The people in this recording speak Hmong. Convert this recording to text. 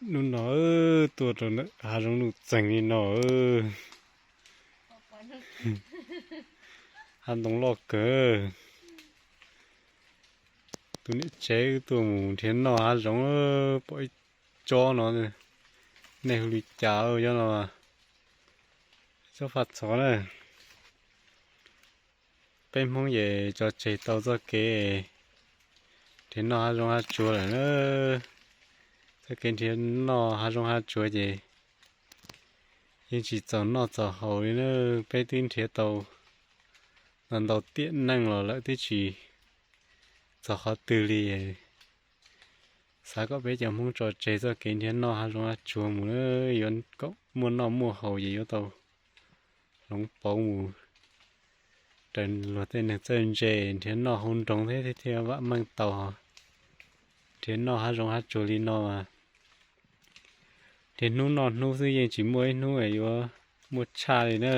Hnub no tuaj rau ntawm hav zoov nuj txeeg li no, hav ntoo loj kawg. Tus niam tsev wb tuaj mus nrhiav noj hav zoov, pom ib tsob no, nej hu li cas cov no? Tsob faj txhov na. Peb Hmoob ces tso tseg tau txoj kev nrhiav noj hav zoov hav tsuag lawm na. Txoj kev nrhiav noj hav zoov hav tsuag ces yeej tsis txaus noj txaus haus li na. Peb twb nrhiav tau ntau ntau tiam neej los lawm twb tsis txog qhov twg li. Xav kom peb cov Hmoob tso tseg txoj kev nrhiav noj hav zoov hav tsuag mus na, yuav kom muaj noj muaj haus ces yuav tau hloov pauv mus raws luag tej neeg txawj ntse nrhiav noj hauv nroog thiab thiaj vam meej tau. Nrhiav noj hav zoov hav tsuag li no mas nrhiav hnub noj hnub xwb yeej tsis muaj ib hnub yuav muaj tshaj li na.